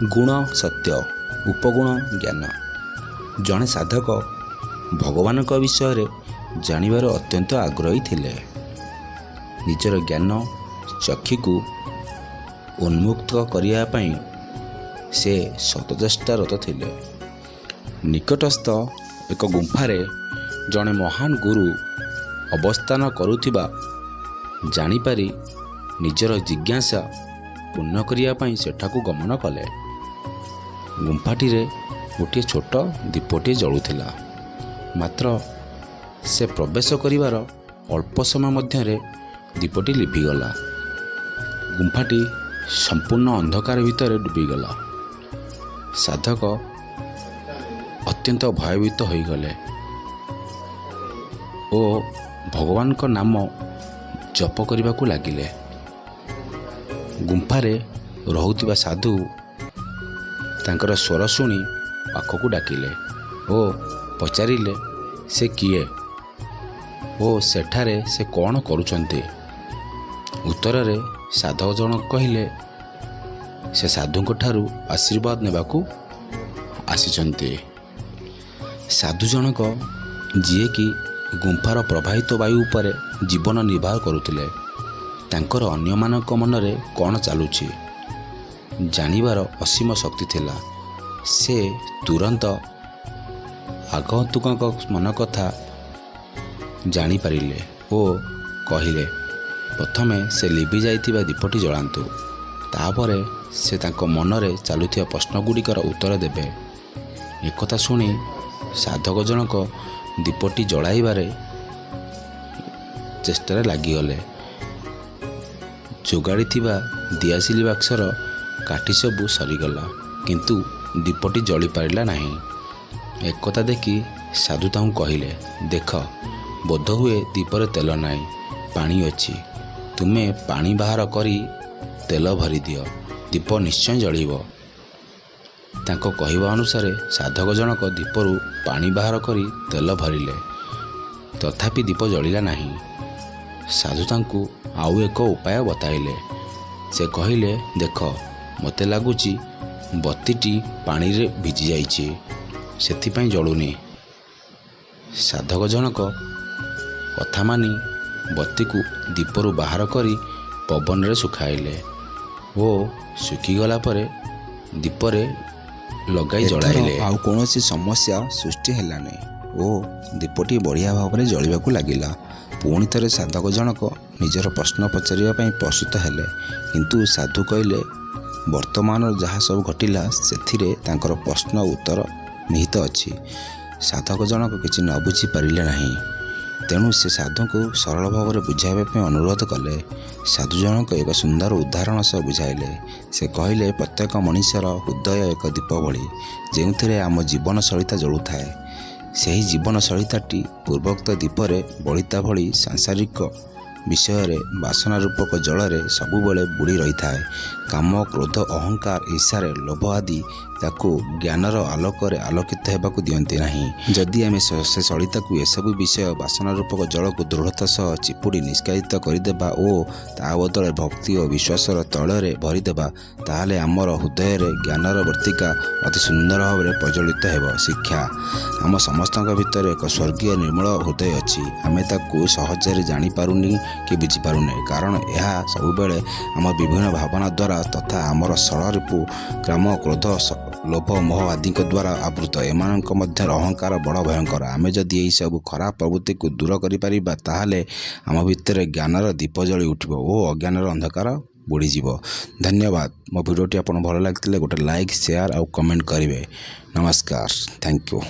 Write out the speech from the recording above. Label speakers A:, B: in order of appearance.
A: ଗୁଣ ସତ୍ୟ, ଉପଗୁଣ ଜ୍ଞାନ। ଜଣେ ସାଧକ ଭଗବାନଙ୍କ ବିଷୟରେ ଜାଣିବାର ଅତ୍ୟନ୍ତ ଆଗ୍ରହୀ ଥିଲେ। ନିଜର ଜ୍ଞାନ ଚକ୍ଷୁକୁ ଉନ୍ମୁକ୍ତ କରିବା ପାଇଁ ସେ ଶତଚେଷ୍ଟାରତ ଥିଲେ। ନିକଟସ୍ଥ ଏକ ଗୁମ୍ଫାରେ ଜଣେ ମହାନ ଗୁରୁ ଅବସ୍ଥାନ କରୁଥିବା ଜାଣିପାରି ନିଜର ଜିଜ୍ଞାସା ପୂର୍ଣ୍ଣ କରିବା ପାଇଁ ସେଠାକୁ ଗମନ କଲେ। ଗୁମ୍ଫାଟିରେ ଗୋଟିଏ ଛୋଟ ଦୀପଟିଏ ଜଳୁଥିଲା। ମାତ୍ର ସେ ପ୍ରବେଶ କରିବାର ଅଳ୍ପ ସମୟ ମଧ୍ୟରେ ଦୀପଟି ଲିଭିଗଲା। ଗୁମ୍ଫାଟି ସମ୍ପୂର୍ଣ୍ଣ ଅନ୍ଧକାର ଭିତରେ ଡୁବିଗଲା। ସାଧକ ଅତ୍ୟନ୍ତ ଭୟଭୀତ ହୋଇଗଲେ ଓ ଭଗବାନଙ୍କ ନାମ ଜପ କରିବାକୁ ଲାଗିଲେ। ଗୁମ୍ଫାରେ ରହୁଥିବା ସାଧୁ ତାଙ୍କର ସ୍ୱର ଶୁଣି ପାଖକୁ ଡାକିଲେ ଓ ପଚାରିଲେ, ସେ କିଏ ଓ ସେଠାରେ ସେ କ'ଣ କରୁଛନ୍ତି? ଉତ୍ତରରେ ସାଧକ ଜଣକ କହିଲେ, ସେ ସାଧୁଙ୍କ ଠାରୁ ଆଶୀର୍ବାଦ ନେବାକୁ ଆସିଛନ୍ତି। ସାଧୁ ଜଣକ, ଯିଏକି ଗୁମ୍ଫାର ପ୍ରବାହିତ ବାୟୁ ଉପରେ ଜୀବନ ନିର୍ବାହ କରୁଥିଲେ, ତାଙ୍କର ଅନ୍ୟମାନଙ୍କ ମନରେ କ'ଣ ଚାଲୁଛି ଜାଣିବାର ଅସୀମ ଶକ୍ତି ଥିଲା। ସେ ତୁରନ୍ତ ଆଗନ୍ତୁକଙ୍କ ମନ କଥା ଜାଣିପାରିଲେ ଓ କହିଲେ, ପ୍ରଥମେ ସେ ଲିଭି ଯାଇଥିବା ଦୀପଟି ଜଳାନ୍ତୁ, ତାପରେ ସେ ତାଙ୍କ ମନରେ ଚାଲୁଥିବା ପ୍ରଶ୍ନଗୁଡ଼ିକର ଉତ୍ତର ଦେବେ। ଏକଥା ଶୁଣି ସାଧକ ଜଣକ ଦୀପଟି ଜଳାଇବାରେ ଚେଷ୍ଟାରେ ଲାଗିଗଲେ। ଯୋଗାଡ଼ିଥିବା ଦିଆସିଲି ବାକ୍ସର କାଠି ସବୁ ସରିଗଲା, କିନ୍ତୁ ଦୀପଟି ଜଳିପାରିଲା ନାହିଁ। ଏକଥା ଦେଖି ସାଧୁ ତାଙ୍କୁ କହିଲେ, ଦେଖ, ବୋଧହୁଏ ଦୀପରେ ତେଲ ନାହିଁ, ପାଣି ଅଛି। ତୁମେ ପାଣି ବାହାର କରି ତେଲ ଭରିଦିଅ, ଦୀପ ନିଶ୍ଚୟ ଜଳିବ। ତାଙ୍କ କହିବା ଅନୁସାରେ ସାଧକ ଜଣକ ଦୀପରୁ ପାଣି ବାହାର କରି ତେଲ ଭରିଲେ। ତଥାପି ଦୀପ ଜଳିଲା ନାହିଁ। ସାଧୁ ତାଙ୍କୁ ଆଉ ଏକ ଉପାୟ ବତାଇଲେ। ସେ କହିଲେ, ଦେଖ, ମୋତେ ଲାଗୁଛି ବତୀଟି ପାଣିରେ ଭିଜିଯାଇଛି, ସେଥିପାଇଁ ଜଳୁନି। ସାଧକ ଜଣକ କଥା ମାନି ବତୀକୁ ଦୀପରୁ ବାହାର କରି ପବନରେ ଶୁଖାଇଲେ ଓ ଶୁଖିଗଲା ପରେ ଦୀପରେ ଲଗାଇ
B: ଏଥର
A: ଜଳାଇଲେ।
B: ଆଉ କୌଣସି ସମସ୍ୟା ସୃଷ୍ଟି ହେଲାନି ଓ ଦୀପଟି ବଢ଼ିଆ ଭାବରେ ଜଳିବାକୁ ଲାଗିଲା। ପୁଣି ଥରେ ସାଧକ ଜଣକ ନିଜର ପ୍ରଶ୍ନ ପଚାରିବା ପାଇଁ ପ୍ରସ୍ତୁତ ହେଲେ। କିନ୍ତୁ ସାଧୁ କହିଲେ, ବର୍ତ୍ତମାନର ଯାହା ସବୁ ଘଟିଲା ସେଥିରେ ତାଙ୍କର ପ୍ରଶ୍ନ ଉତ୍ତର ନିହିତ ଅଛି। ସାଧକ ଜଣକ କିଛି ନ ବୁଝି ପାରିଲେ ନାହିଁ। ତେଣୁ ସେ ସାଧୁଙ୍କୁ ସରଳ ଭାବରେ ବୁଝାଇବା ପାଇଁ ଅନୁରୋଧ କଲେ। ସାଧୁ ଜଣକ ଏକ ସୁନ୍ଦର ଉଦାହରଣ ସହ ବୁଝାଇଲେ। ସେ କହିଲେ, ପ୍ରତ୍ୟେକ ମଣିଷର ହୃଦୟ ଏକ ଦୀପ ଭଳି, ଯେଉଁଥିରେ ଆମ ଜୀବନ ସଳିତା ଜଳୁଥାଏ। ସେହି ଜୀବନ ସଳିତାଟି ପୂର୍ବୋକ୍ତ ଦୀପରେ ବଳିତା ଭଳି ସାଂସାରିକ ବିଷୟରେ ବାସନା ରୂପକ ଜଳରେ ସବୁବେଳେ ବୁଡ଼ି ରହିଥାଏ। କାମ, କ୍ରୋଧ, ଅହଙ୍କାର, ଈର୍ଷାରେ ଲୋଭ ଆଦି ତାକୁ ଜ୍ଞାନର ଆଲୋକରେ ଆଲୋକିତ ହେବାକୁ ଦିଅନ୍ତି ନାହିଁ। ଯଦି ଆମେ ସେ ସଳିତାକୁ ଏସବୁ ବିଷୟ ବାସନା ରୂପକ ଜଳକୁ ଦୃଢ଼ତା ସହ ଚିପୁଡ଼ି ନିଷ୍କାସିତ କରିଦେବା ଓ ତା ବଦଳରେ ଭକ୍ତି ଓ ବିଶ୍ୱାସର ତୈଳରେ ଭରିଦେବା, ତାହେଲେ ଆମର ହୃଦୟରେ ଜ୍ଞାନର ବର୍ତ୍ତିକା ଅତି ସୁନ୍ଦର ଭାବରେ ପ୍ରଜ୍ୱଳିତ ହେବ। ଶିକ୍ଷା: ଆମ ସମସ୍ତଙ୍କ ଭିତରେ ଏକ ସ୍ୱର୍ଗୀୟ ନିର୍ମଳ ହୃଦୟ ଅଛି। ଆମେ ତାକୁ ସହଜରେ ଜାଣିପାରୁନି କି ବୁଝିପାରୁନେ, କାରଣ ଏହା ସବୁବେଳେ ଆମ ବିଭିନ୍ନ ଭାବନା ଦ୍ୱାରା ତଥା ଆମର ଷଡ଼ରିପୁ କାମ, କ୍ରୋଧ, ଲୋଭ, ମୋହ ଆଦିଙ୍କ ଦ୍ୱାରା ଆବୃତ। ଏମାନଙ୍କ ମଧ୍ୟରେ ଅହଙ୍କାର ବଡ଼ ଭୟଙ୍କର। ଆମେ ଯଦି ଏହି ସବୁ ଖରାପ ପ୍ରବୃତ୍ତିକୁ ଦୂର କରିପାରିବା, ତାହେଲେ ଆମ ଭିତରେ ଜ୍ଞାନର ଦୀପ ଜଳି ଉଠିବ ଓ ଅଜ୍ଞାନର ଅନ୍ଧକାର ବୁଡ଼ିଯିବ। ଧନ୍ୟବାଦ। ମୋ ଭିଡ଼ିଓଟି ଆପଣଙ୍କୁ ଭଲ ଲାଗିଥିଲେ ଗୋଟେ ଲାଇକ୍, ସେୟାର ଆଉ କମେଣ୍ଟ କରିବେ। ନମସ୍କାର, thank you.